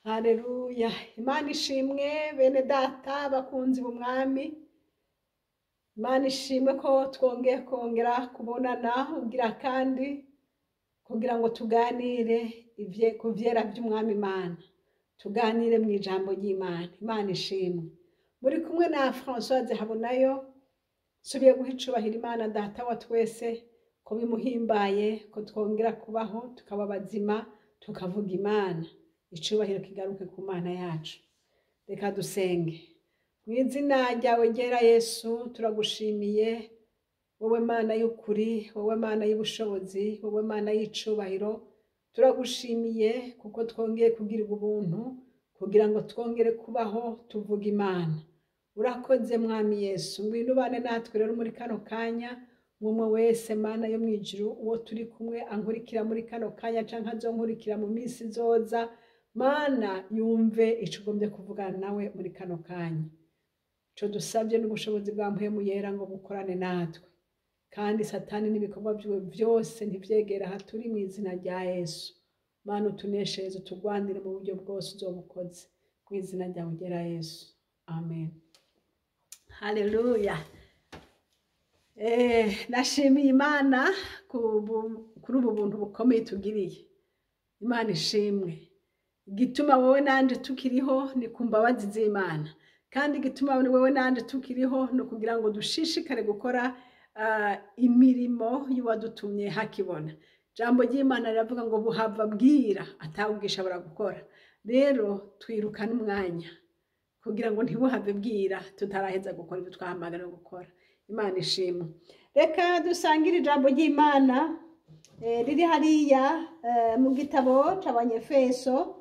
Haleluya. Imana ishimwe bene data bakunzi b'umwami. Imana ishimwe ko twongeye kongera kubonana ugira kandi kugira ngo tuganire ku vyera vy'umwami Imana. Tuganire mu ijambo ry'Imana. Imana ishimwe. Muri kumwe na Françoise Habonayo, nsubiye guha icubahiro Imana data wa twese ko bimuhimbaye ko twongera kubaho tukaba bazima tukavuga Imana. Icubahiro kigaruke ku Mana yacu. Reka dusenge. Mu izina ryawe ryera Yesu, turagushimiye wowe Mana y'ukuri, wowe Mana y'ubushobozi, wowe Mana y'icubahiro. Turagushimiye kuko twongeye kugirirwa ubuntu kugira ngo twongere kubaho tuvuga Imana. Urakoze Mwami Yesu, ngwino ubane natwe rero muri kano kanya, umwe wese Mana yo mw'ijuru, uwo turi kumwe ankurikira muri kano kanya canke azonkurikira mu minsi izoza, Mana yumve ico ugombye kuvugana nawe muri kano kanya. Ico dusavye n'ubushobozi bwa Mpwemu Yera ngo bukorane natwe, kandi Satani n'ibikorwa vyiwe vyose ntivyegere aha turi mu izina rya Yesu. Mana utuneshereze, utugwanire mu buryo bwose uzoba ukoze, mu izina ryawe ryera Yesu, amen. Haleluya. Nashimiye Imana kuri ubu buntu bukomeye tugiriye. Imana ishimwe. Igituma wowe nanje tukiriho ni ku mbabazi z'Imana, kandi igituma wowe nanje tukiriho ni ukugira ngo dushishikare gukora imirimo y'uwadutumye hakibona. Jambo ry'Imana riravuga ngo buhava bwira atawubwishobora gukora. Rero twirukana umwanya kugira ngo ntibuhave bwira tutaraheza gukora ibyo twahamagariwe gukora. Imana ishimwe. Reka dusangire ijambo ry'Imana riri hariya mu gitabo c'Abanyefeso,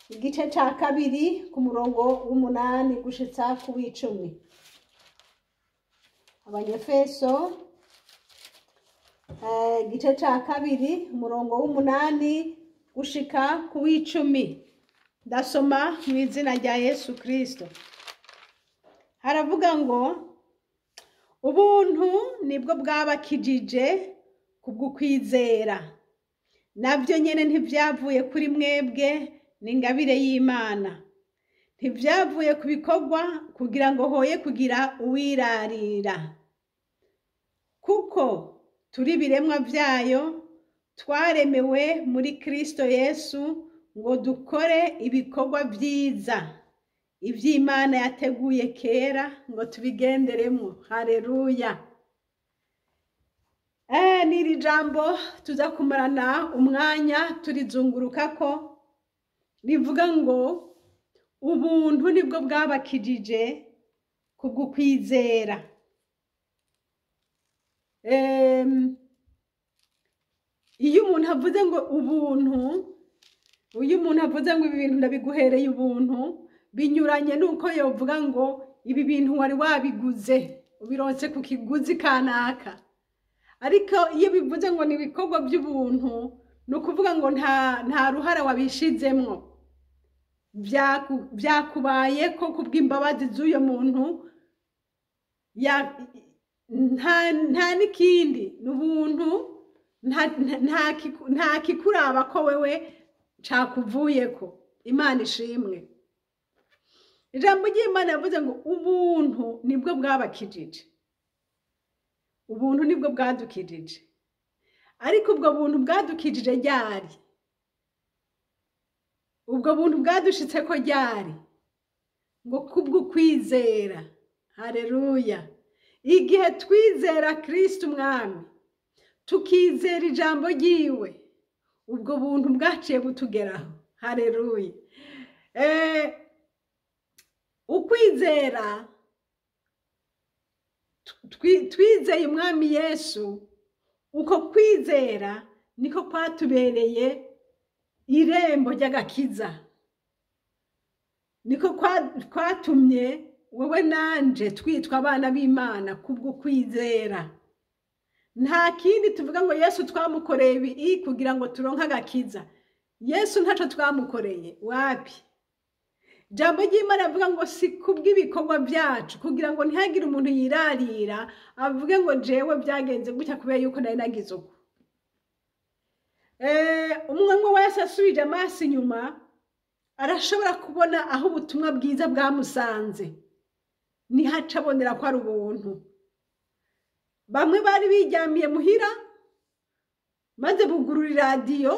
igice ca 2 ku murongo w'8 gushitsa ku w'10. Abanyefeso igice ca 2 umurongo w'8 gushika ku w'10. Ndasoma mu izina rya Yesu Kristo. Haravuga ngo ubuntu nibwo bwabakijije kubw'ukwizera, navyo nyene ntivyavuye kuri mwebwe, ni ingabire y'Imana. Ntivyavuye ku bikorwa kugira ngo hoye kugira uwirarira, kuko turi ibiremwa vyayo, twaremewe muri Kristo Yesu ngo dukore ibikorwa vyiza, ivy'Imana yateguye kera ngo tubigenderemo. Haleluya. N'iri jambo tuza kumarana umwanya turizungurukako, rivuga ngo ubuntu nibwo bwabakijije kubw'ukwizera. Iyo umuntu avuze ngo ubuntu, iyo umuntu avuze ngo ibi bintu ndabiguhereye ubuntu, binyuranye nuko yovuga ngo ibi bintu wari wabiguze, ubironse ku kiguzi kanaka. Ariko iyo bivuze ngo ni ibikorwa by'ubuntu, ni ukuvuga ngo nta ruhara wabishizemwo, vyakubaye ko kubw'imbabazi z'uyo muntu, nta n'ikindi, ni ubuntu, nta kikuraba ko wewe cakuvuyeko. Imana ishimwe. Ijambo ry'Imana yavuze ngo ubuntu nibwo bwabakijije, ubuntu nibwo bwadukijije. Ariko ubwo buntu bwadukijije ryari? Ubwo buntu bwadushitseko ryari? Ngo kubw'ukwizera. Haleluya. Igihe twizera Kristo Umwami, tukizera ijambo ryiwe, ubwo buntu bwaciye butugeraho. Haleluya. Ukwizera, twizeye Umwami Yesu, uko kwizera niko kwatubereye irembo ry'agakiza, niko kwatumye wewe nanje twitwa abana b'Imana kubwo kwizera. Nta kindi tuvuga ngo Yesu twamukoreye ibi kugira ngo turonke agakiza. Yesu ntaco twamukoreye, wapi? Jambo ry'Imana avuga ngo si kubw'ibikorwa byacu kugira ngo ntihagire umuntu yirarira avuge ngo jewe byagenze gutya kubera yuko nari nagize uko. Umwe wese asubije amaso inyuma Arashobora kubona aho ubutumwa bwiza bwamusanze, niho aca abonera ko ari ubuntu. Bamwe bari biryamiye muhira, maze bugurura iradiyo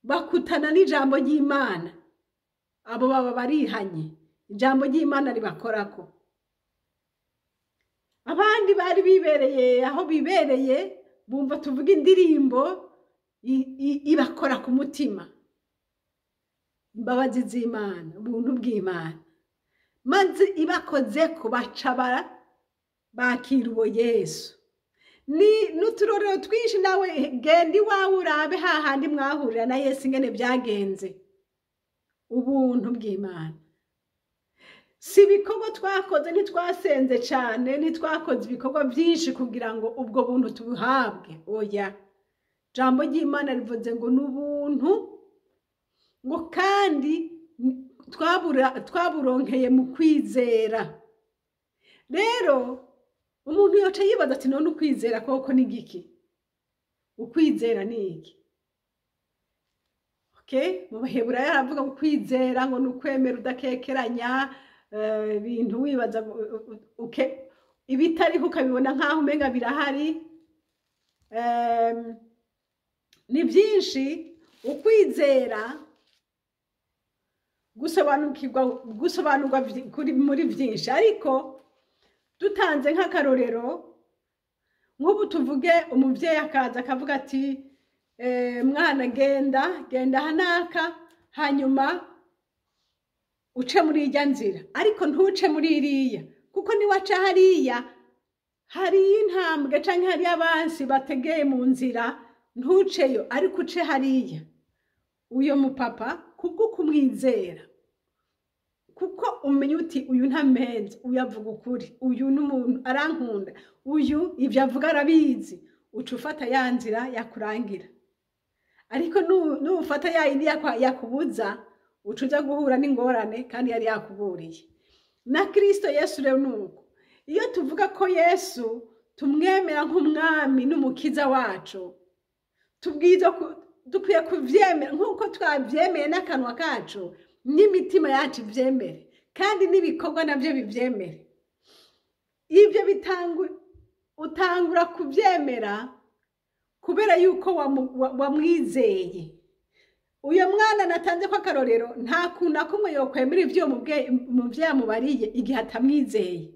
bakutana n'ijambo ry'Imana. Abo baba barihanye, ijambo ry'Imana ribakorako. Abandi bari bibereye aho bibereye, bumva tuvuga indirimbo ibakora ku mutima. Imbabazi z'Imana, ubuntu bw'Imana, maze ibakozeko baca bakira uwo Yesu. Ni n'uturorero twinshi. Nawe genda iwawe urabe hahandi mwahurira na Yesu ingene byagenze. Ubuntu bw'Imana si ibikorwa twakoze, ntitwasenze cyane, ntitwakoze ibikorwa byinshi kugira ngo ubwo buntu tubuhabwe. Oya, jambo ry'Imana rivuze ngo ni ubuntu, ngo kandi twaburonkeye mu kwizera. Rero umuntu yoca yibaza ati: "None ukwizera koko ni giki? Ukwizera ni iki?" Okay, mu Baheburayo aravuga ngo ukwizera ngo ni ukwemera udakekeranya ibintu, wibaza ibitariho ukabibona nk'aho umenga birahari. Ni byinshi. Ukwizera gusobanurwa muri byinshi, ariko dutanze nk'akarorero, nk'ubu tuvuge umubyeyi akaza akavuga ati: "Mwana, genda, genda hanaka, hanyuma uce muri irya nzira, ariko ntuce muri iriya, kuko niwaca hariya hariyo intambwe canke hariyo abansi bategeye mu nzira, ntuceyo, ariko uce hariya." Uyo mupapa, kubwo kumwizera, kuko umenya uti: "Uyu ntampenze, uyu avuga ukuri, uyu n'umuntu arankunda, uyu ibyo avuga arabizi," uca ufata ya nzira yakurangira. Ariko nufata ya yindi yakubuza, uca uja guhura n'ingorane kandi yari yakuburiye. Na Kristo Yesu rero nuko. Iyo tuvuga ko Yesu tumwemera nk'umwami n'umukiza wacu, tubwirizwa dukwiye kuvyemera nk'uko twavyemeye n'akanwa kacu, n'imitima yacu ivyemere, kandi n'ibikorwa navyo bivyemere. Ibyo utangura kuvyemera kubera yuko wamwizeye. Uyo mwana natanze ko akarorero, nta kuntu na kumwe yokwemera ivyo umuvyeyi amubariye igihe atamwizeye.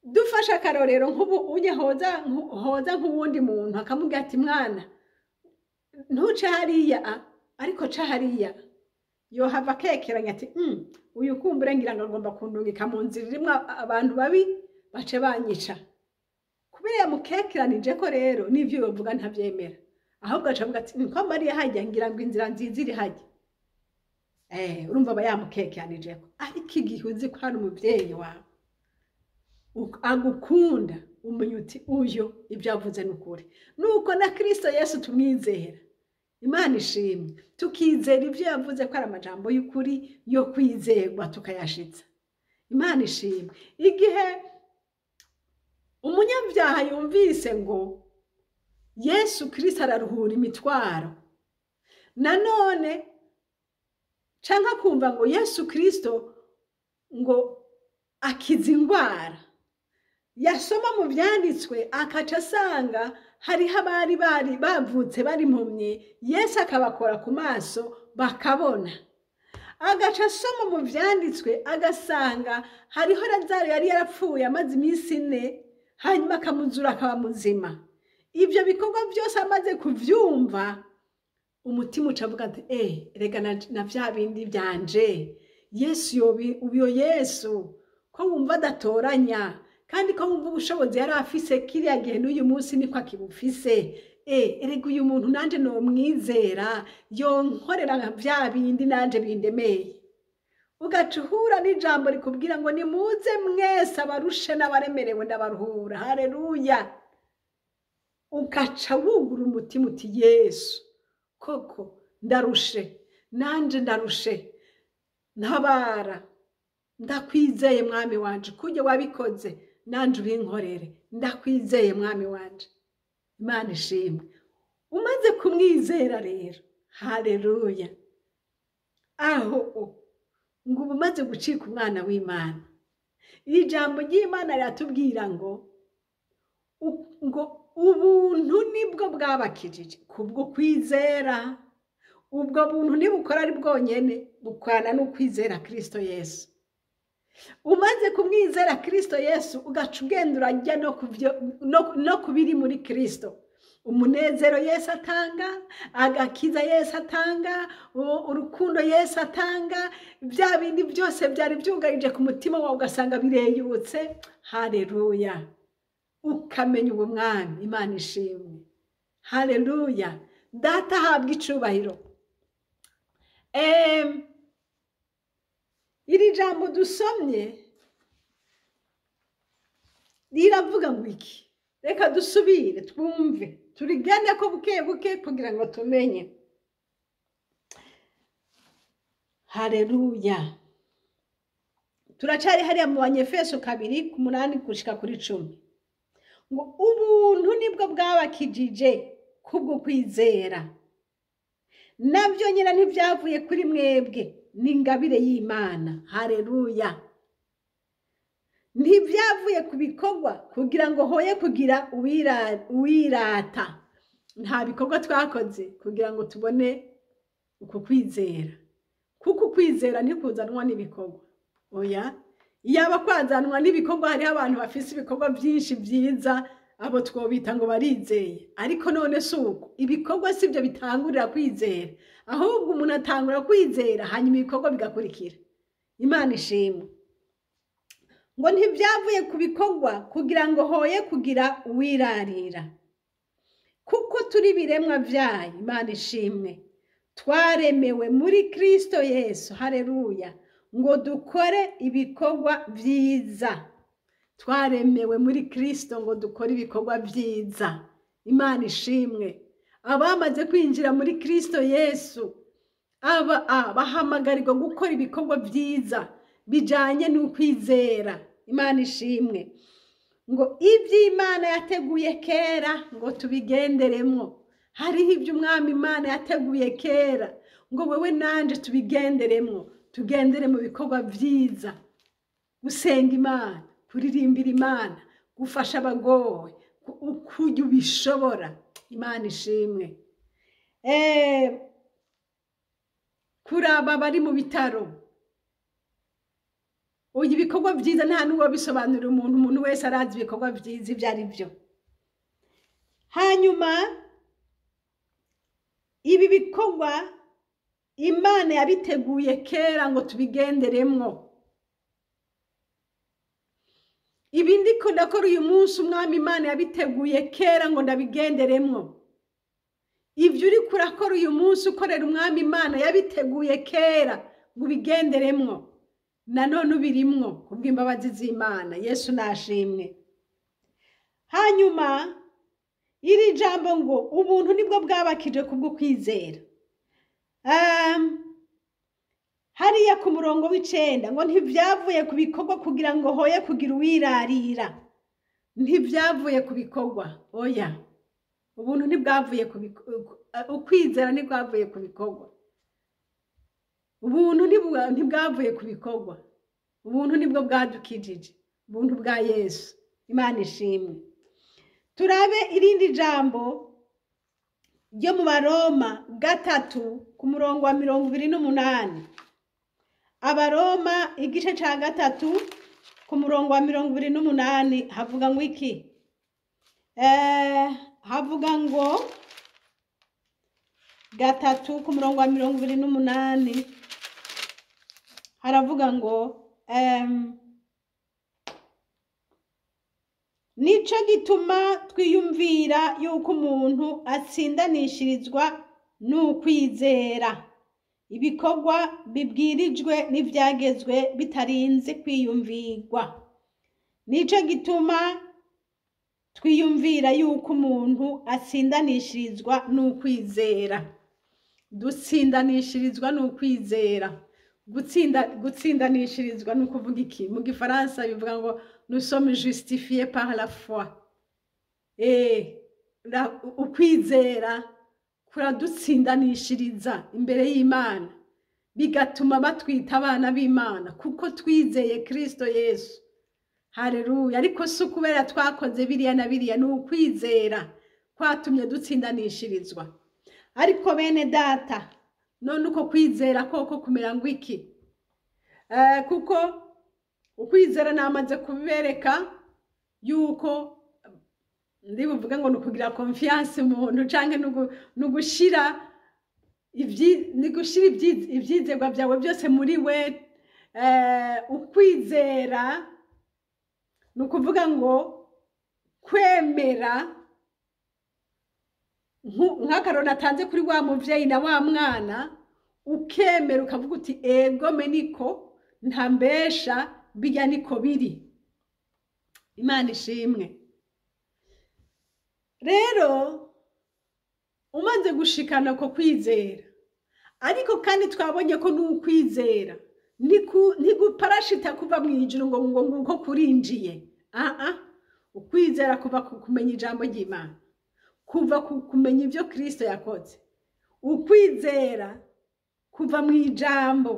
Dufashe akarorero, nk'ubu unye hoza nk'uwundi muntu akamubwira ati: "Mwana, ntuce hariya, ariko ca hariya," yohava akekeranya ati: Uyu kumbure ngira ngo agomba kundungika mu nzira irimwo abantu babi, bace banyica." Kubera yamukekeranije ko rero, n'ivyo yovuga ntavyemera, ahubwo aca avuga ati: "Ko mbariye hajya, ngira ngo inzira nziza iri hajya." Urumva aba yamukekeranije ko. Ariko igihe uzi ko hari umuvyeyi wawe agukunda, umenya uti: "Uyu ibyo avuze ni ukuri." Nuko na Kristo Yesu tumwizera, Imana ishimwe, tukizera ibyo yavuze ko ari amajambo y'ukuri yo kwizerwa, tukayashitsa. Imana ishimwe. Igihe umunyabyaha yumvise ngo Yesu Kristo araruhura imitwaro, nanone canke akumva ngo Yesu Kristo ngo akiza indwara, yasoma mu vyanditswe akaca asanga hariho abari bari bavutse bari impumyi, Yesu akabakora ku maso bakabona, agaca asoma mu vyanditswe agasanga hariho Lazaro yari yarapfuye amaze iminsi 4, hanyuma akamuzura akaba muzima, ibyo bikorwa byose amaze kuvyumva, umutima uca avuga ati: "Rega na vya bindi byanje, Yesu yobi, uyo Yesu ko wumva adatoranya, kandi ko wumva ubushobozi yari afise kiriya gihe n'uyu munsi niko akibufise, erega uyu muntu nanje nomwizera, yonkorera nka vya bindi nanje bindemeye." Ugaca uhura n'ijambo rikubwira ngo: "Nimuze mwese abarushe n'abaremerewe, ndabaruhura." Haleluya! Ugaca wugura umutima uti: "Yesu, koko ndarushe, nanje ndarushe, ntabara, ndakwizeye mwami wanje, kujya wabikoze nanje ubinkorere, ndakwizeye mwami wanje." Imana ishimwe. Umaze kumwizera rero, haleluya. Aho ngo uba umaze gucika umwana w'Imana. Iri jambo ry'Imana riratubwira ngo ubuntu nibwo bwabakijije kubwo kwizera. Ubwo buntu ntibukora ari bwonyene, bukorana n'ukwizera Kristo Yesu. Umaze kumwizera Kristo Yesu, ugaca ugenda urajya no kubiri muri Kristo. Umunezero Yesu atanga, agakiza Yesu atanga, urukundo Yesu atanga, bya bindi byose byari byugarije ku mutima wawe ugasanga bireyutse. Haleluya! Ukamenya uwo mwami. Imana ishimwe. Haleluya! Data ahabwa icubahiro. Iri jambo dusomye riravuga ngo iki? Reka dusubire twumve, turigane ko buke buke kugira ngo tumenye. Haleluya! Turacari hariya mu Banyefeso 2:8-10. Ngo ubuntu nibwo bwabakijije kubwo kwizera, nabyo nyine ntibyavuye kuri mwebwe, ni ingabire y'Imana. Haleluya! Ntibyavuye ku bikorwa kugira ngo hoye kugira uwirata. Nta bikorwa twakoze kugira ngo tubone uku kwizera, kuko ukwizera ntikuzanwa n'ibikorwa. Oya, iyaba kwazanwa n'ibikorwa, hariho abantu bafise ibikorwa byinshi byiza, abo twobita ngo barizeye. Ariko none si uko, ibikorwa si byo bitangurira kwizera, ahubwo umuntu atangura kwizera hanyuma ibikorwa bigakurikira. Imana ishimwe. Ngo ntibyavuye ku bikorwa kugira ngo hoye kugira uwirarira, kuko turi ibiremwa byayo. Imana ishimwe. Twaremewe muri Kristo Yesu. Haleluya! Ngo dukore ibikorwa byiza. Twaremewe muri Kristo ngo dukore ibikorwa byiza. Imana ishimwe. Abamaze kwinjira muri Kristo Yesu aba bahamagarirwa gukora ibikorwa byiza bijanye n'ukwizera. Imana ishimwe. Ngo iby'Imana yateguye kera ngo tubigenderemwo. Hariho ibyo Umwami Imana yateguye kera ngo wewe nanje tubigenderemwo, tugendere mu bikorwa byiza, gusenga Imana, kuririmbira Imana, gufasha abagowe uko ubishobora. Imana ishimwe. Kuraba bari mu bitaro, uyu ibikorwa byiza nta n'uwo bisobanurira umuntu, umuntu wese arazi ibikorwa byiza ibyo ari byo. Hanyuma ibi bikorwa Imana yabiteguye kera ngo tubigenderemwo. Ibi ndiko ndakora uyu munsi, Umwami Imana yabiteguye kera ngo ndabigenderemwo. Ibyo uriko urakora uyu munsi ukorera Umwami Imana yabiteguye kera ngo ubigenderemwo. Nanone ubirimwo kubw'imbabazi z'Imana. Yesu nashimwe. Hanyuma iri jambo ngo ubuntu nibwo bwabakije kubwo kwizera. Hariya ku murongo w'9 ngo ntibyavuye ku bikorwa kugira ngo hoye kugira uwirarira. Ntibyavuye ku bikorwa. Oya, ubuntu ntibwavuye ku ukwizera ntibwavuye ku bikorwa. Ubuntu ntibwavuye ku bikorwa. Ubuntu nibwo bwadukijije, ubuntu bwa Yesu. Imana ishimwe. Turabe irindi jambo ryo mu Baroma 3 ku murongo wa 28. Abaroma igice ca 3 ku murongo wa 28 havuga ngo iki? Havuga ngo 3 ku murongo wa 28 haravuga ngo nico gituma twiyumvira yuko umuntu atsindanishirizwa n'ukwizera, ibikorwa bibwirijwe n'ivyagezwe bitarinze kwiyumvirwa. Nico gituma twiyumvira yuko umuntu atsindanishirizwa n'ukwizera. Dutsindanishirizwa n'ukwizera. Gutsindanishirizwa ni ukuvuga iki? Mu gifaransa bivuga ngo nous sommes justifiés par la foi. Ukwizera kuradutsindanishiriza imbere y'Imana. bigatuma batwita abana b'Imana kuko twizeye Kristo Yesu. Haleluya! Ariko si ukubera twakoze biriya na biriya, ni ukwizera kwatumye dutsindanishirizwa. Ariko bene data, none uko kwizera koko kumera ngo iki? Kuko ukwizera namaze kubereka yuko ndi buvuge ngo ni ukugira confiance umuntu, canke ni ugushira ivyizerwa byawe byose muri we. Ukwizera ni ukuvuga ngo kwemera, nk'akarorero natanze kuri wa muvyeyi na wa mwana, ukemera ukavuga uti egome niko ntambesha, bijya niko biri. Imana ishimwe. Rero umaze gushikana ko kwizera, ariko kandi twabonye ko n'ukwizera ntiguparashita kuva mu ijuru ngo nguko kurinjiye. Ukwizera kuva ku kumenya ijambo ry'Imana, kuva ku kumenya ibyo Kristo yakoze. Ukwizera kuva mu ijambo,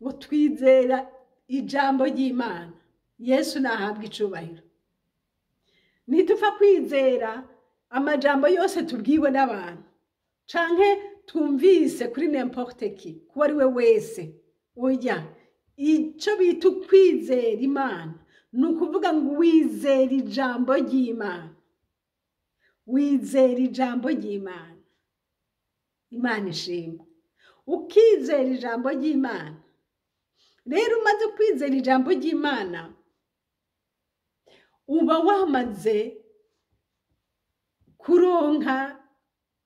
ngo twizera ijambo ry'Imana. Yesu nahabwa icubahiro. Ntitupfa kwizera amajambo yose tubwiwe n'abantu canke twumvise kuri n'importe qui, kuba ari we wese. Oya, ico bita ukwizera Imana ni ukuvuga ngo wizera ijambo ry'Imana, wizera ijambo ry'Imana. Imana ishimwe. Ukizera ijambo ry'Imana. Rero umaze kwizera ijambo ry'Imana, uba wamaze kuronka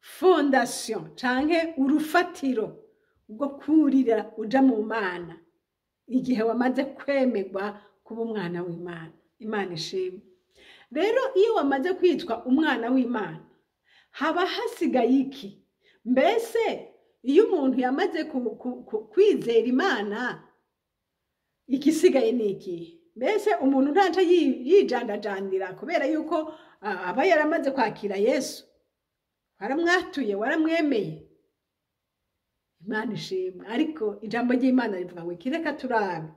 fondation canke urufatiro rwo kurira uja mu Mana, igihe wamaze kwemerwa kuba umwana w'Imana. Imana ishimwe. Rero iyo wamaze kwitwa umwana w'Imana, haba hasigaye iki? Mbese iyo umuntu yamaze kwizera Imana, igisigaye ni ikihe? Mbese umuntu ntaca yijandajandira kubera yuko aba yaramaze kwakira Yesu, waramwatuye, waramwemeye. Imana ishimwe. Ariko ijambo ry'Imana rivuga ngo kireka turabe.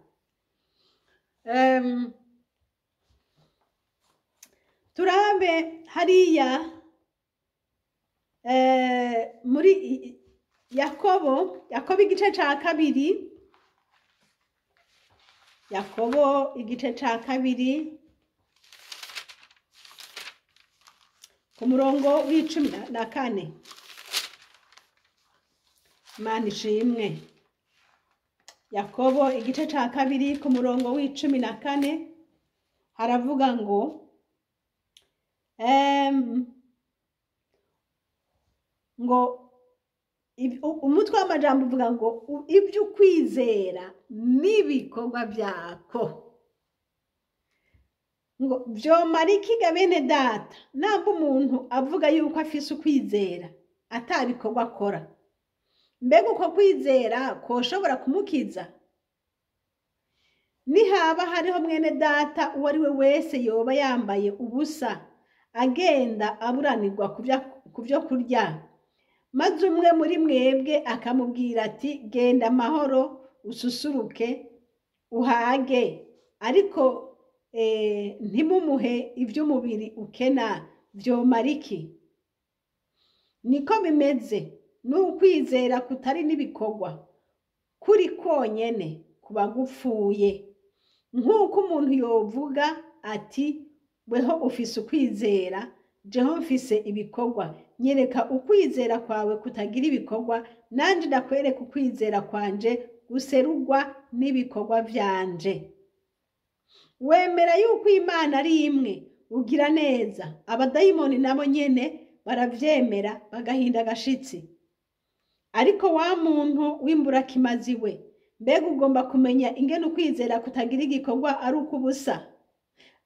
Turabe hariya muri Yakobo igice ca 2, Yakobo igice ca 2 ku murongo w'14. Imana ishimwe. Yakobo igice ca 2 ku murongo w'14 haravuga ngo ngo umutwe w'amajambo uvuga ngo ibyo ukwizera n'ibikorwa byako. Ngo vyomara iki bene data, namba umuntu avuga yuko afise ukwizera atabikorwa akora, mbega uko kwizera koshobora kumukiza? Nihaba hariho mwene data uwo ari we wese yoba yambaye ubusa agenda aburanirwa ku byo kurya, maze umwe muri mwebwe akamubwira ati genda amahoro ususuruke uhage, ariko ntimumuhe iby'umubiri ukena, vyomara iki? Niko bimeze n'ukwizera kutari n'ibikorwa kuri konyene kuba gupfuye. Nk'uko umuntu yovuga ati weho ufise ukwizera, jeho mfise ibikorwa, nyereka ukwizera kwawe kutagira ibikorwa, nanje ndakwereka ukwizera kwanje guserurwa n'ibikorwa vyanje. Wemera yuko Imana ari imwe, ugira neza. Abadayimoni nabo nyene baravyemera bagahinda agashitsi. Ariko wa muntu w'imburakimazi we, mbega ugomba kumenya ingene ukwizera kutagira igikorwa ari ukubusa?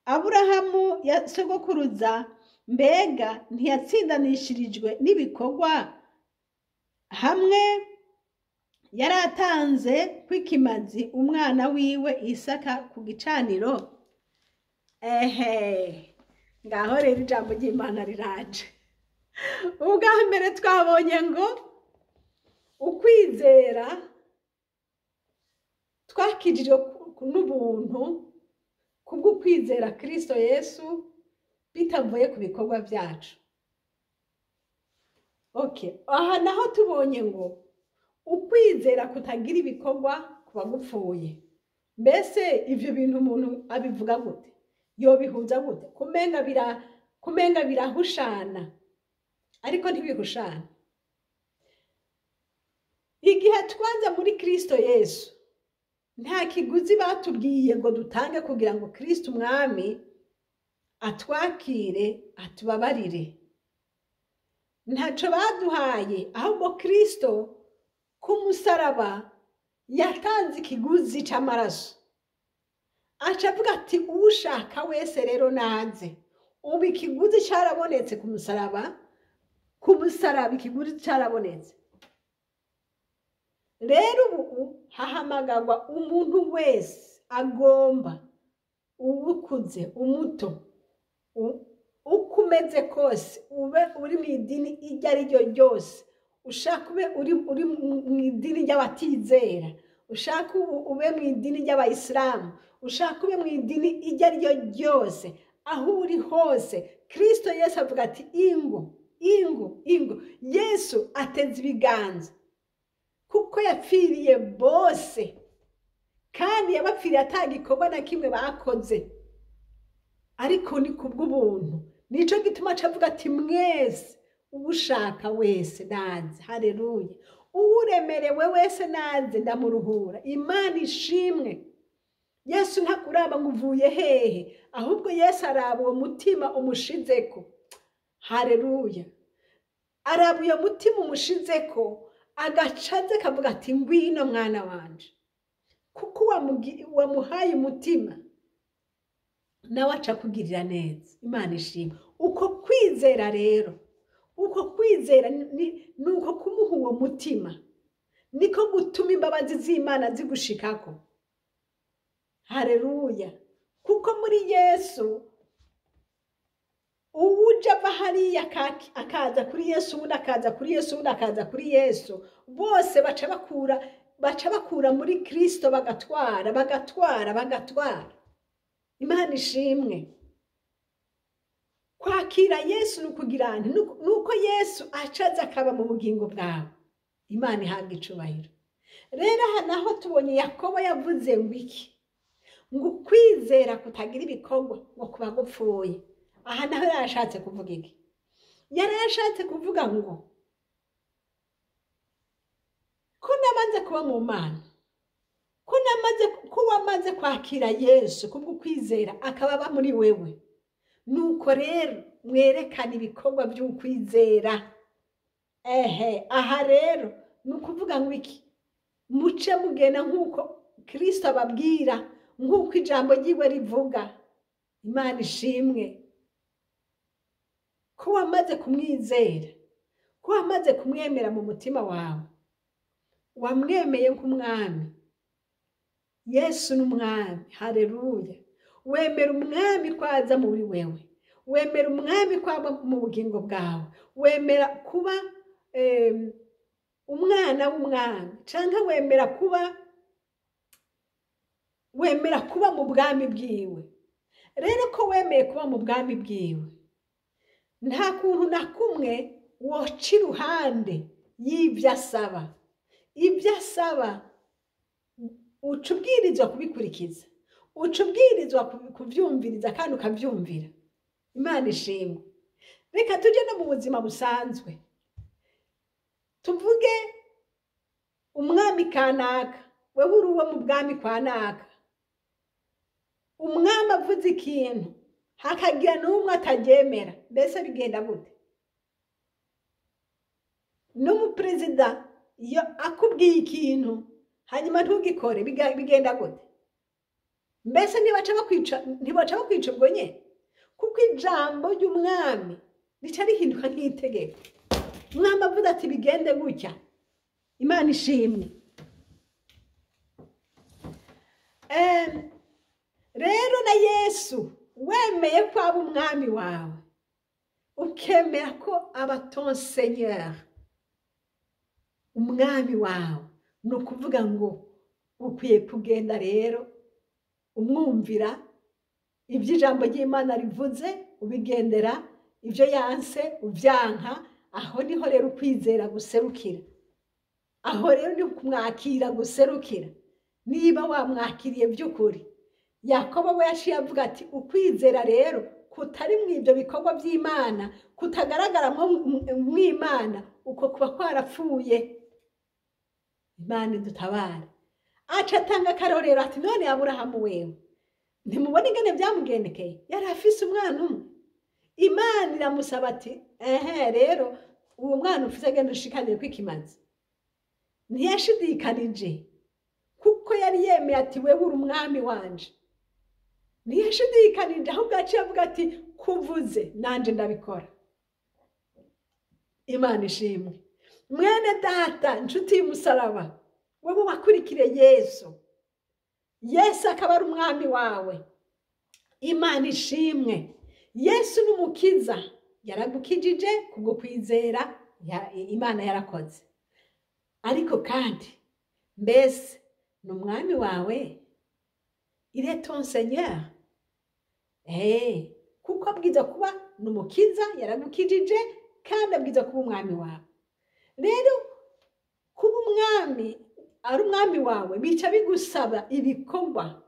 Aburahamu ya sogokuruza mbega ntiyatsindanishirijwe n'ibikorwa hamwe yaratanze kwikimazi umwana wiwe Isaka ku gicaniro? Ehe, ngaho rero ijambo ry'Imana riraje. Ubwa mbere twabonye ngo ukwizera Ukwizera twakijijwe n'ubuntu kubw'ukwizera Kristo Yesu bitavuye ku bikorwa byacu. Okay, aha naho tubonye ngo ukwizera kutagira ibikorwa kuba gupfuye. Mbese ivyo bintu umuntu abivuga gute? Yobihuza gute? Kumenga birahushana, ariko ntibihushana. Igihe twaza muri Kristo Yesu, nta kiguzi batubwiye ngo dutange kugira ngo Kristo umwami atwakire, atubabarire. Ntaco baduhaye, ahubwo Kristo ku musaraba yatanze ikiguzi c'amaraso. Aca avuga ati ushaka wese rero naze. Ubu ikiguzi carabonetse ku musaraba, ku musaraba ikiguzi carabonetse. Rero ubu hahamagarwa umuntu wese agomba, uwukuze, umuto, uko umeze kose, ube uri mu idini iryo ari ryo ryose, ushaka ube uri mu idini ry'abatizera, ushaka ube mu idini ry'abayisilamu, ushaka ube mu idini iryo ari ryo ryose, aho uri hose, Kristo Yesu avuga ati ingo, ingo, ingo. Yesu ateze ibiganza kuko yapfiriye bose, kandi yabapfiriye atagikorwa na kimwe bakoze, ariko ni kubw'ubuntu. Nico gituma acavuga ati mwese ubushaka wese naze. Haleluya. Uremerewe wese naze ndamuruhura. Imana ishimwe. Yesu ntakuraba ngo uvuye hehe, ahubwo Yesu araba uwo mutima umushizeko. Haleluya. Araba uyo mutima umushizeko, agacaze akavuga ati ngwino mwana wanje, kuko wamuhaye umutima nawe aca kugirira neza. Imana ishimwe. Uko kwizera rero, uko kwizera ni uko kumuha uwo mutima, niko gutuma imbabazi z'Imana zigushikako. Haleluya. Kuko muri Yesu uwuja ava hariya akaza kuri Yesu, uwundi akaza kuri Yesu, uwundi akaza kuri Yesu, bose baca bakura muri Kristo, bagatwara, bagatwara, bagatwara. Imana ishimwe. Kwakira Yesu nukugira nti nuko Yesu acaza akaba mu bugingo bwawe. Imana ihabwa icubahiro. Rero aha naho tubonye Yakobo yavuze ngo iki? Ngo ukwizera kutagira ibikorwa ngo kuba gupfuye. Aha naho yarashatse kuvuga iki? Yarashatse kuvuga ngo ko namaze kuba mu Mana, ko wamaze kwakira Yesu kubwo kwizera akaba aba muri wewe, nuko rero mwerekana ibikorwa by'ukwizera. Ehe, aha rero ni ukuvuga ngo iki? Muce mugena nk'uko Kristo ababwira, nk'uko ijambo ryiwe rivuga. Imana ishimwe. Ko wamaze kumwizera, ko wamaze kumwemera mu mutima wawe, wamwemeye nk'umwami. Yesu ni umwami. Haleluya. Wemera umwami ko aza muri wewe, wemera umwami ko aba mu bugingo bwawe, wemera kuba umwana w'umwami, canke wemera kuba mu bwami bwiwe. Rero ko wemeye kuba mu bwami bwiwe, nta kuntu na kumwe woca iruhande y'ibyo asaba. Ibyo asaba uca ubwirizwa kubikurikiza, uca ubwirizwa kuvyumviriza kandi ukavyumvira. Imana ishimwe. Reka tuje no mu buzima busanzwe. Tuvuge umwami kanaka, wewe uri uwo mu bwami kwa naka. Umwami avuze ikintu hakagira n'umwe ataryemera, mbese bigenda gute? N'umuperezida iyo akubwiye ikintu hanyuma ntugikore, bigenda gute? Mbese ntibaca bakwica ubwo nyene? Kuko ijambo ry'umwami rica rihinduka nk'itegeko. Umwami avuze ati bigende gutya. Imana ishimwe. Rero na Yesu wemeye ko aba umwami wawe, ukemera ko aba ton Seigneur, Umwami wawe ni ukuvuga ngo ukwiye kugenda rero umwumvira ibyo ijambo ry'Imana rivuze, ubigendera ibyo yanse ubyanka. Aho niho rero ukwizera guserukira, aho rero ni kumwakira guserukira. Niba wamwakiriye by'ukuri, Yakobo we yaciye avuga ati ukwizera rero kutari mu ibyo bikorwa by'Imana, kutagaragara mu Imana, uko kuba kwarapfuye. Imana idutabare. Aca atanga akarorero ati none Aburahamu wewe ntimubona ingene byamugendekeye? Yari afise umwana umwe. Imana iramusaba ati ehe rero uwo mwana ufise agenda ushikanire kwikimazi. Ntiyashidikanije kuko yari yemeye ati wewe uri umwami wanje. Ntiyashidikanije, ahubwo yaciye avuga ati kuvuze nanje ndabikora. Imana ishimwe. Mwene data, inshuti y'umusaraba, wewe wakurikire Yesu, Yesu akaba ari umwami wawe. Imana ishimwe. Yesu n'umukiza, yaragukijije kubwo kwizera, Imana yarakoze. Ariko kandi mbese ni umwami wawe? Il est ton Seigneur. Kuko abwiza kuba ni umukiza, yaragukijije kandi abwiza kuba umwami wawe. Rero kuba umwami ari umwami wawe bica bigusaba ibikorwa,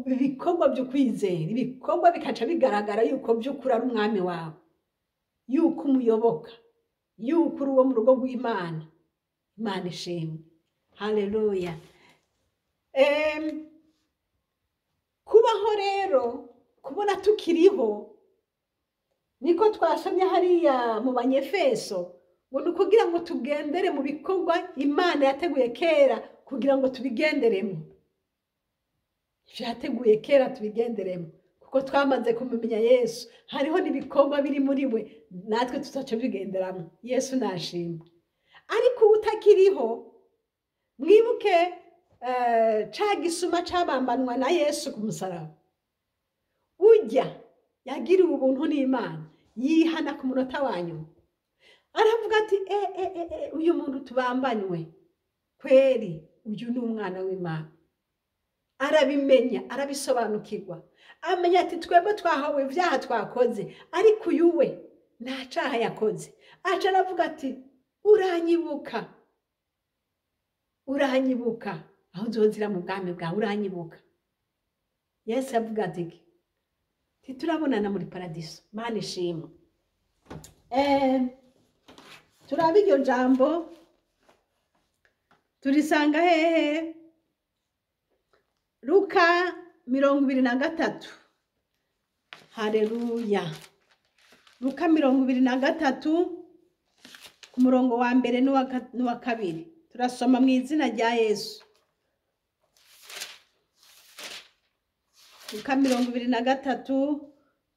ibikorwa byo kwizera, ibikorwa bikaca bigaragara yuko by'ukuri ari umwami wawe, yuko umuyoboka, yuko uri uwo mu rugo rw'Imana. Imana ishimwe. Haleluya. Kubaho rero, kubona tukiriho, niko twasomye hariya mu Banyefeso, ngo ni ukugira ngo tugendere mu bikorwa Imana yateguye kera kugira ngo tubigenderemo. Ivyo yateguye kera tubigenderemo, kuko twamaze kumumenya Yesu. Hariho n'ibikorwa biri muri we natwe tuzaca bigenderamo. Yesu nashimwe. Ariko utakiriho, mwibuke ca gisuma cabambanwa na Yesu ku musaraba. Ujya yagiriwe ubuntu n'Imana, yihana ku munota wa nyuma, aravuga ati uyu muntu tubambanywe kweri, uyu ni umwana w'Imana. Arabimenya, arabisobanukirwa, amenya ati twebwe twahawe ibyaha twakoze, ariko uyu we nta caha yakoze. Aca aravuga ati uranyibuka, uranyibuka aho nzozira mu bwami bwawe, uranyibuka. Yesu avuga ati titurabonana muri paradiso. Mana ishimwe. Turaba iryo jambo turisanga hehe? Luka 23. Haleluya. Luka 23 ku murongo wa mbere n'uwa kabiri. Turasoma mu izina rya Yesu. Luka 23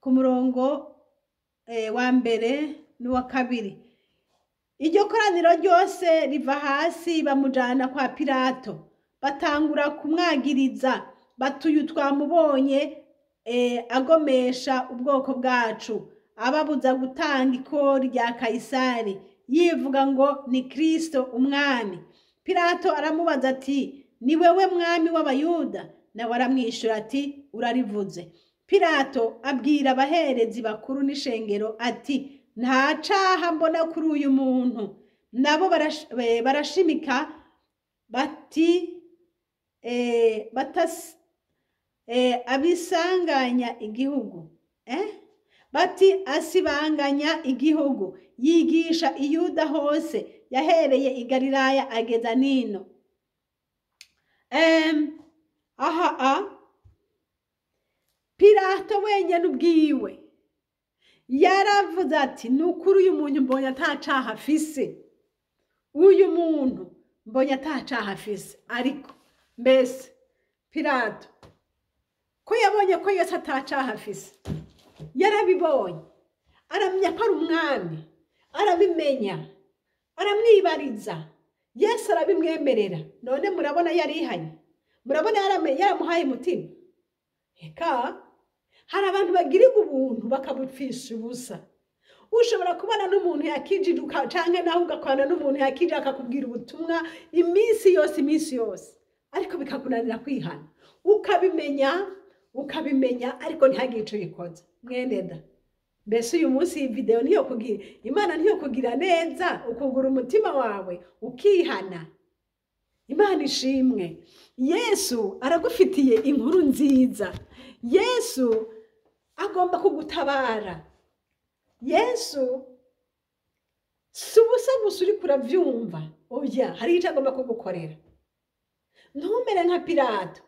ku murongo wa mbere n'uwa kabiri. Iryo koraniro ryose riva hasi bamujana kwa Pilato, batangura kumwagiriza batuyu twamubonye agomesha ubwoko bwacu, ababuza gutanga ikori rya Kayisari, yivuga ngo ni Kristo umwami. Pilato aramubaza ati ni wewe mwami w'Abayuda? Nawe aramwishura ati urarivuze. Pilato abwira abaherezi bakuru n'ishengero ati nta caha mbona kuri uyu muntu. Nabo barashimika bati abisanganya igihugu, bati asibanganya igihugu, yigisha Iyuda hose, yahereye i Galilaya ageza nino. Aha Pilato wenyene ubwiwe yaravuze ati nukuri uyu muntu mbonye atacaha afise, uyu muntu mbonye atacaha afise. Ariko mbese Pilato ko yabonye ko Yesu atacaha afise, yarabibonye, aramenya ko ari umwami, arabimenya, aramwibariza, Yesu arabimwemerera. None murabona yarihanye, murabona yaramuhaye umutima. Eka hari abantu bagirirwa ubuntu bakabupfisha ubusa. Ushobora kubana n'umuntu yakijije canke nawe ugakorana n'umuntu yakijije akakubwira ubutumwa iminsi yose, iminsi yose, ariko bikakunanira kwihana. Ukabimenya, ukabimenya, ariko ntihagire ico bikoza. Mwene da, mbese uyu munsi iyi video niyo kugira Imana, niyo kugira neza, ukugura umutima wawe ukihana. Imana ishimwe. Yesu aragufitiye inkuru nziza. Yesu agomba kugutabara. Yesu si ubusa gusa uriko uravyumva, oya, hari ico agomba kugukorera. Ntumere nka Pilato.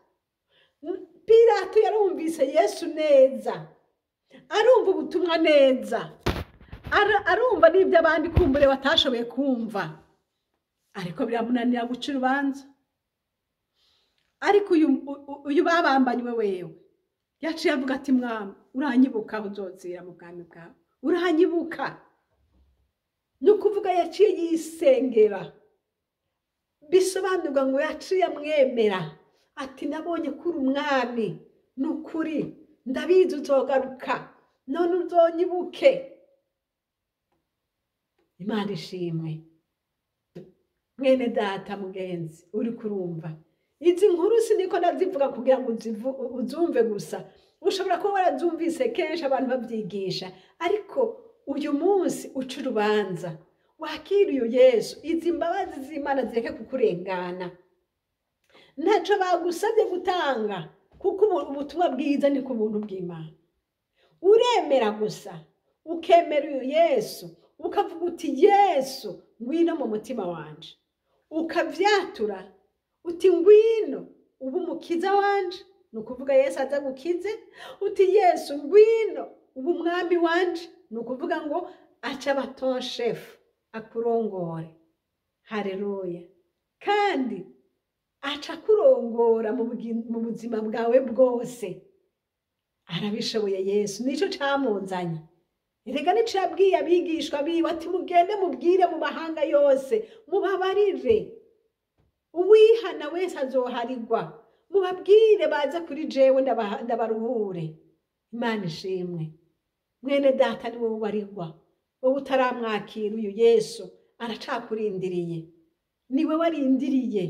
Pilato yarumvise Yesu neza, arumva ubutumwa neza, arumva n'ibyo abandi kumbure batashoboye kumva, ariko biramunanira guca urubanza. Ariko uyu babambanywe wewe yaciye avuga ati: "Mwami, uranyibuka aho uzozira mu bwami bwawe, uranyibuka." Ni ukuvuga yaciye yisengera, bisobanurwa ngo yaciye amwemera, ati: "Nabonye ko uri umwami, ni ukuri ndabizi uzogaruka, none uzonyibuke." Imana ishimwe. Mwene data, mugenzi uri kurumva izi nkuru, siniko ndazivuga kugira ngo uzumve gusa. Ushobora kuba warazumvise kenshi abantu babyigisha, ariko uyu munsi uca urubanza wakira uyu Yesu. Izi mbabazi z'Imana zireke kukurengana. Ntacyo bagusabye gutanga, kuko ubutumwa bwiza ni ku buntu bw'Imana. Uremera gusa, ukemera uyu Yesu, ukavuga uti: "Yesu, ngwino mu mutima wanje." Ukavyatura uti: "Ngwino uba umukiza wanje." Ni ukuvuga Yesu aza gukize. Uti: "Yesu, ngwino uba umwami wanje." Ni ukuvuga ngo aca aba ton chef, akurongore. Hareruya! Kandi aca akurongora mu buzima bwawe bwose. Arabishoboye Yesu, nico camuzanye. Erega nico yabwiye abigishwa biwe, ati: "Mugende mubwire mu mahanga yose, mubabarire, uwihana wese azoharigwa, mubabwire baze kuri jewe ndabaruhure." Imana ishimwe. Mwene data, ni wowe ubarirwa, wowe utaramwakira uyu Yesu, aracakurindiriye. Niwe warindiriye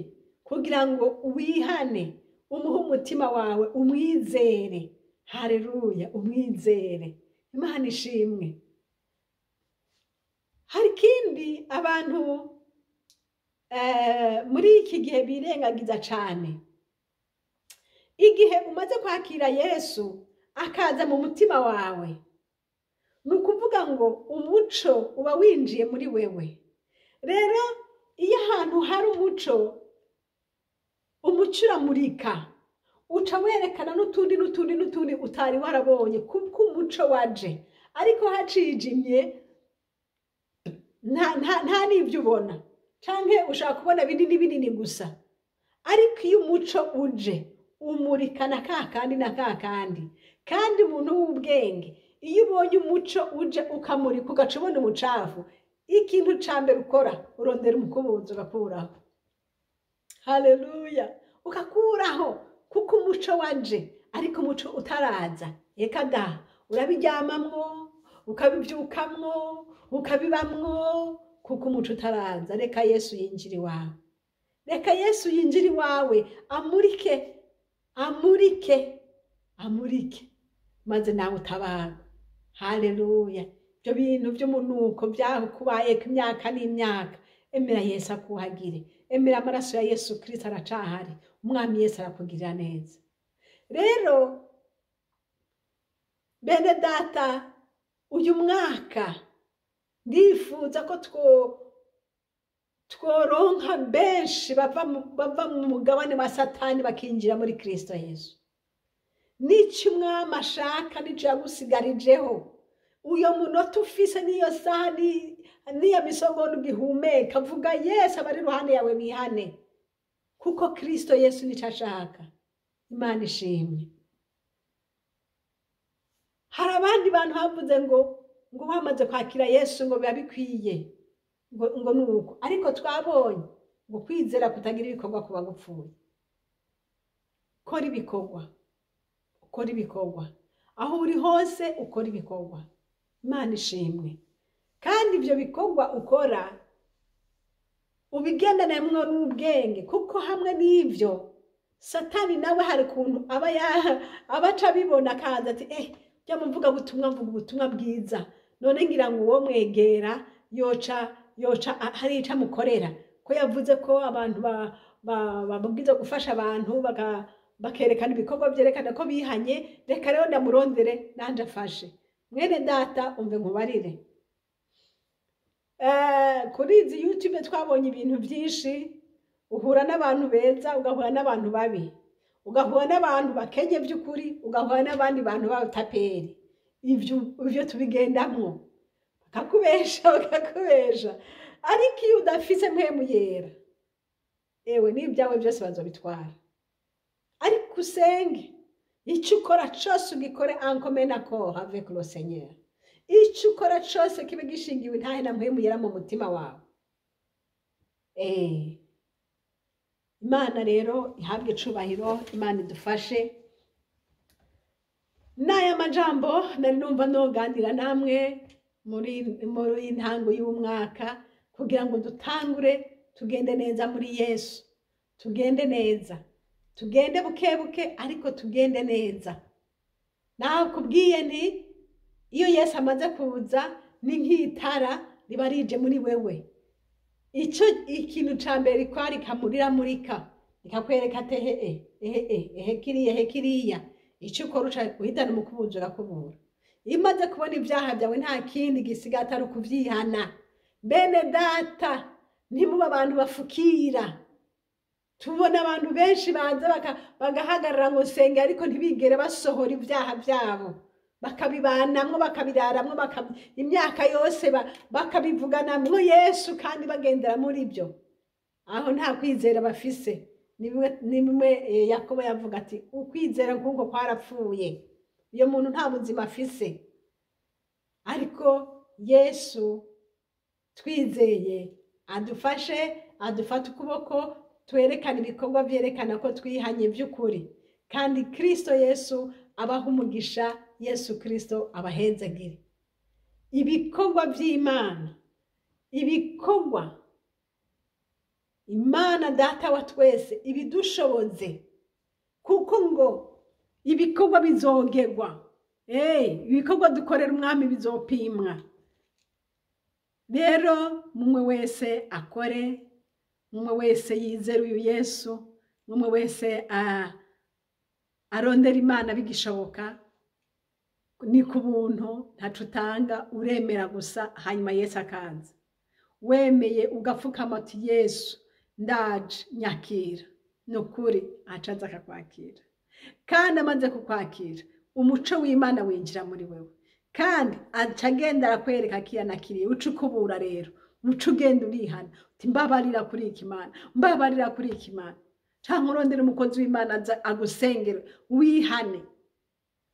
kugira ngo wihane, umuhe umutima wawe, umwizere. Hareruya, umwizere. Imana ishimwe. Hari ikindi abantu muri iki gihe birengagiza cane. Igihe umaze kwakira Yesu akaza mu mutima wawe, ni ukuvuga ngo umuco uba winjiye muri wewe. Rero iyo ahantu hari umuco, umuco uramurika, uca werekana n'utundi n'utundi n'utundi utari warabonye, kuko umuco waje. Ariko hacijimye, nta n'ibyo ubona, canke ushaka kubona binini binini gusa. Ariko iyo umuco uje, umurikana ka kandi na ka kandi. Kandi umuntu w'ubwenge, iyo ubonye umuco uje ukamurika, ugaca ubona umucafu, ikintu ca mbere ukora, urondera umukubuzo ugakuraho. Haleluya! Ukakuraho, kuko umuco waje. Ariko umuco utaraza, reka da, urabiryamamwo, ukabibyukamwo, ukabibamwo, kuko umuco utaraza. Reka Yesu yinjire iwawe, reka Yesu yinjire iwawe, amurike, amurike, amurike, maze nawe utabarwe. Haleluya! Ibyo bintu by'umunuko byakubayeko imyaka n'imyaka, emera Yesu akuhagire, emera amaraso ya Yesu Kirisito aracahari. Umwami Yesu arakugirira neza. Rero bene data, uyu mwaka ndifuza ko tworonka benshi bava mu mugabane wa Satani bakinjira muri Kirisito Yesu. N'icyo umwami ashaka, n'icyo yagusigarijeho, uyo munota ufise, n'iyo saha, n'iyo misogondo ugihumeka, vuga Yesu abari iruhande yawe bihane, kuko Kirisito Yesu nicyo ashaka. Imana ishimwe. Hari abandi bantu bavuze ngo bamaze kwakira Yesu ngo biba bikwiye, ngo nuko. Ariko twabonye ngo kwizera kutagira ibikorwa kuba gupfuye. Kora ibikorwa, ukora ibikorwa, aho uri hose ukora ibikorwa. Imana ishimwe. Kandi ibyo bikorwa ukora ubigendanamwo n'ubwenge, kuko hamwe n'ibyo Satani nawe hari ukuntu aba abaca abibona, akaza ati: "Jya muvuga butumwa, mvuga ubutumwa bwiza, none ngira ngo uwo mwegera yoca hari ico amukorera, ko yavuze ko abantu bababwiza gufasha abantu, bakerekana ibikorwa byerekana ko bihanye. Reka rero ndamurondere nanje afashe." Mwene data, umve nkubarire. Kuri izi YouTube twabonye ibintu byinshi. Uhura n'abantu beza, ugahura n'abantu babi, ugahura n'abantu bakenye by'ukuri, ugahura n'abandi bantu b'abataperi. Ivyo tubigendamwo, bakakubesha, bakakubesha. Ariko iyo udafise Mpwemu Yera, ewe, n'ibyawe byose bazobitwara. Ariko usenge, icyo ukora cose ugikore en commun accord avec le Seigneur. Icyo ukora cose kibe gishingiwe intahe na Mpwemu Yera mu mutima wawe. Imana rero ihabwe icubahiro, Imana idufashe. N'aya majambo nari numva noganira namwe muri ntango y'umwaka, kugira ngo dutangure tugende neza muri Yesu, tugende neza, tugende buke buke, ariko tugende neza. Nakubwiye nti iyo Yesu amaze kuza ni nk'itara riba rije muri wewe. Icyo ikintu ca mbere rikwari riramurika, rikakwereka ati: "Ehe, ehe, ehe, ehe kiriya, ehe kiriya." Icyo ukora, uca uhitana umukubuzo, urakubura. Iyo umaze kubona ibyaha byawe, nta kindi gisigaye atari ukuvyihana. Bene data, ntimube abantu bafukira. Tubona abantu benshi baza bagahagarara ngo senge, ariko ntibigere basohora ibyaha byabo, bakabibanamwo, bakabiraramwo, imyaka yose bakabivuganamwo Yesu kandi bagendera muri byo. Aho nta kwizera bafise. Ni bimwe Yakobo yavuga ati: "Ukwizera nk'uko kwarapfuye." Iyo muntu nta buzima afise. Ariko Yesu twizeye adufashe, adufate ukuboko, twerekane ibikorwa byerekana ko twihanye by'ukuri. Kandi Kristo Yesu abaha umugisha, Yesu Kristo abahezagire. Ibikorwa by'Imana, ibikorwa Imana Data wa twese ibidushoboze, kuko ngo ibikorwa bizogerwa. Ibikorwa dukorera umwami bizopimwa. Rero mumwe wese akore, mumwe wese yizere uyu Yesu, mumwe wese arondera Imana bigishoboka. Ni ku buntu, ntaco utanga, uremera gusa, hanyuma Yesu akaza. Wemeye ugapfukama ati: "Yesu, ndaje, nyakira," ni ukuri acaza akakwakira. Kandi amaze kukwakira, umuco w'Imana winjira muri wewe, kandi aca agenda arakwereka kiriya na kiriya. Uca ukubura rero, uca ugenda urihana uti: "Mbabarira kuri iki Imana, mbabarira kuri iki Imana." Canke urondera umukozi w'Imana aza agusengere, wihane,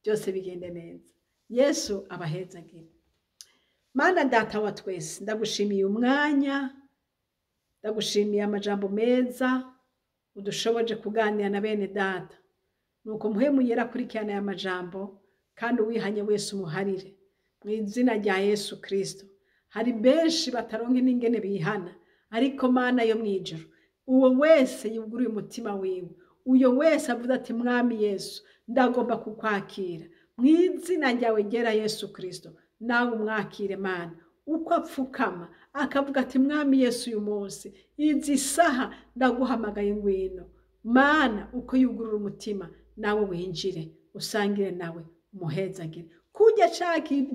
byose bigende neza. Yesu abahezagire. Mana Data wa twese, ndagushimiye umwanya, ndagushimiye amajambo meza udushoboje kuganira na bene data. Nuko Mpwemu Yera akurikirana aya majambo, kandi uwihanye wese umuharire mu izina rya Yesu Kristo. Hari benshi bataronka n'ingene bihana, ariko Mana yo mw'ijuru, uwo wese yuguruye umutima wiwe, uyo wese avuze ati: "Mwami Yesu, ndagomba kukwakira mu izina ryawe ryera Yesu Kristo," nawe umwakire Mana. Uko apfukama akavuga ati: "Mwami Yesu, uyu munsi, izi saha, ndaguhamagaye, ngwino Mana." Uko yugurura umutima, nawe winjire, usangire nawe, umuhezagire. Kurya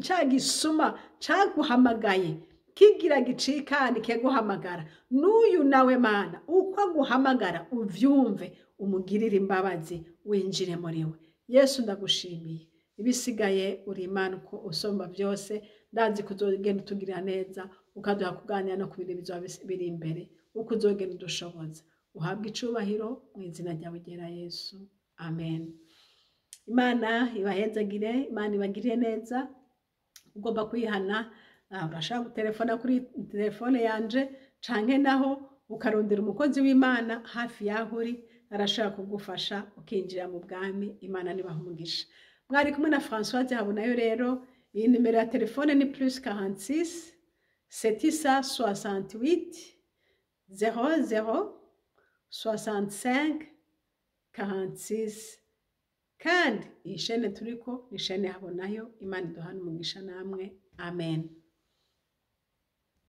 ca gisuma caguhamagaye kigira gicikane kiguhamagara, n'uyu nawe Mana, uko aguhamagara uvyumve, umugirire imbabazi, winjire muri we. Yesu, ndagushimiye. Ibisigaye uri Imana uko usomba byose. Ndazi kuzogenda utugirira neza, ukaduha kuganira no ku bintu bizoba biri imbere, uko uzogenda udushoboza. Uhabwe icubahiro mu izina ryawe ryera Yesu, amen. Imana ibahezagire, Imana ibagirire neza. Ugomba kwihana, urashobora gutelefona kuri telefone yanje, canke naho ukarondera umukozi w'Imana hafi y'aho uri, arashobora kugufasha ukinjira mu bwami. Imana nibaha umugisha. Mwari kumwe na Françoise Habonayo. Rero iyi nimero ya telefone ni +46 768 00 65 46. Kandi iyi shene turiko ni shene Habonayo. Imana iduhana umugisha namwe. Amen.